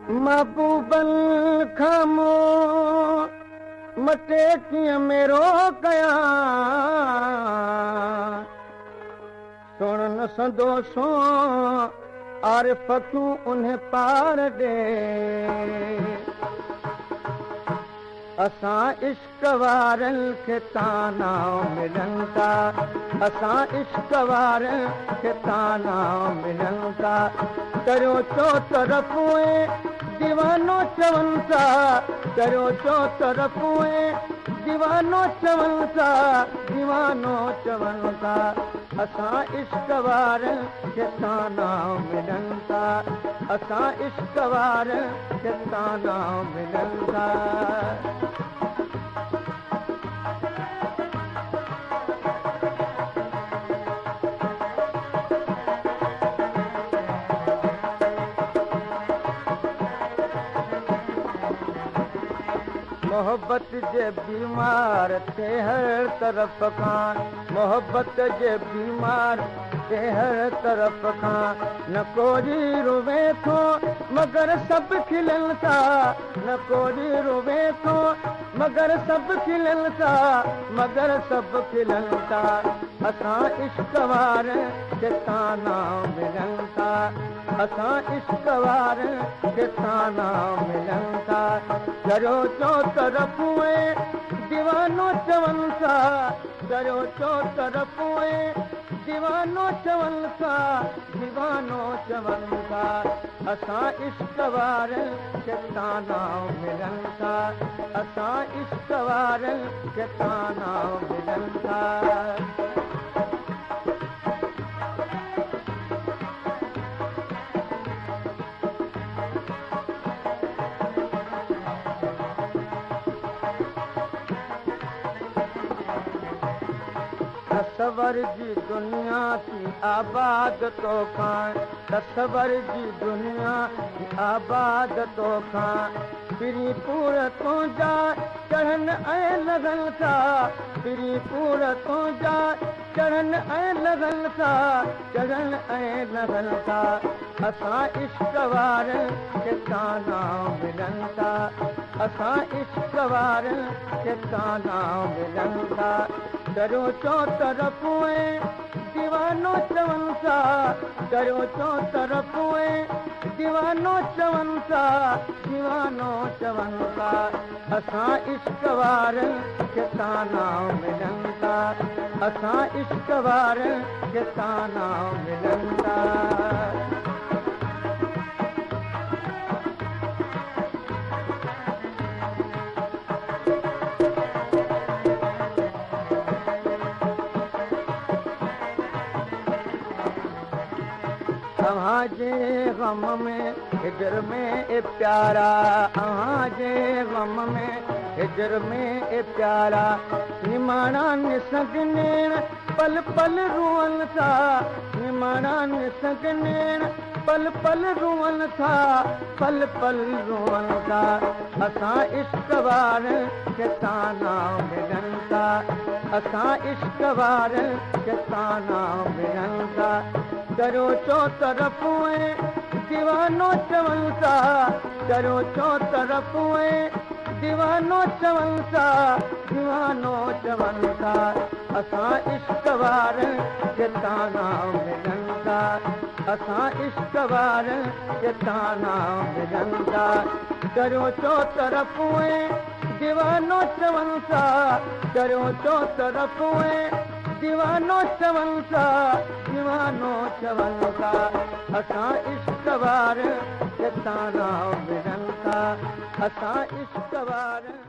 महबूबनि खां मुंहुं मटे कीअं मेरो कयां, सुण न संदो सो आरिफ तूं उन्हें पार ॾे। असां इश्क वारनि खे ताना मिलनि था, असां इश्क वारनि खे ताना मिलनि था। चरियो चो तरफ़ दीवानो चवनि था, चरियो चो तरफ़ दीवानो चवनि था, दीवानो चवनि था। असां इश्क वारनि खे ताना मिलनि था, असां इश्क वारनि खे ताना मिलनि था। मोहबत जे बीमार थे हर तरफ़ खां, मोहबत जे बीमार थे हर तरफ़ खां। न कोरी रोवे थो मगर सभु खिलनि था, न कोरी रोवे थो मगर सभु खिलनि था, मगर सभु खिलनि था। असां इश्क वारनि खे ताना मिलनि था, असां इश्क वारनि खे ताना मिलनि था। चरियो चो तरफ़ दीवानो चवनि था, चरियो चो तरफ़ दीवानो चवनि था, दीवानो चवनि था। असां इश्क वारनि खे ताना मिलनि था, असां इश्क वारनि खे ताना मिलनि था। तसवर जी दुनिया थी आबाद तोखां, तसवर जी दुनिया थी आबाद तोखां। पिरी पूर तुंहिंजा चढ़नि ऐं लॻनि था, पिरी पूर तुंहिंजा चढ़नि ऐं लॻनि था, चढ़नि ऐं लॻनि था। असां इश्क वारनि खे ताना मिलनि था, असां इश्क वारनि खे ताना मिलनि था। चरियो चो तरफ़ दीवानो चवनि था, चरियो चो तरफ़ दीवानो चवनि था, दीवानो चवनि था। असां इश्क वारनि खे ताना मिलनि था, असां इश्क वारनि खे ताना मिलनि था। अव्हां जे ग़म में हिजर में ए प्यारा, अव्हां जे ग़म में हिजर में ए प्यारा। निमाणा निसग नेण पल पल रोअनि था, निमाणा निसग नेण पल पल रोअनि था, पल पल रोअनि था। असां इश्क वारनि खे ताना मिलनि था, असां इश्क वारनि खे ताना मिलनि था। चरियो चो तरफ़ दीवानो चवनि था, चरियो चो तरफ़ दीवानो चवनि था, दीवानो चवनि था। असां इश्क वारनि खे ताना मिलनि था, असां इश्क वारनि खे ताना मिलनि था। चरियो चो तरफ़ दीवानो चवनि था, चरियो चो तरफ़ दीवानो चवनि था, दीवानो चवनि था। असां इश्क वारनि खे ताना मिलनि था, असां इश्क वारनि।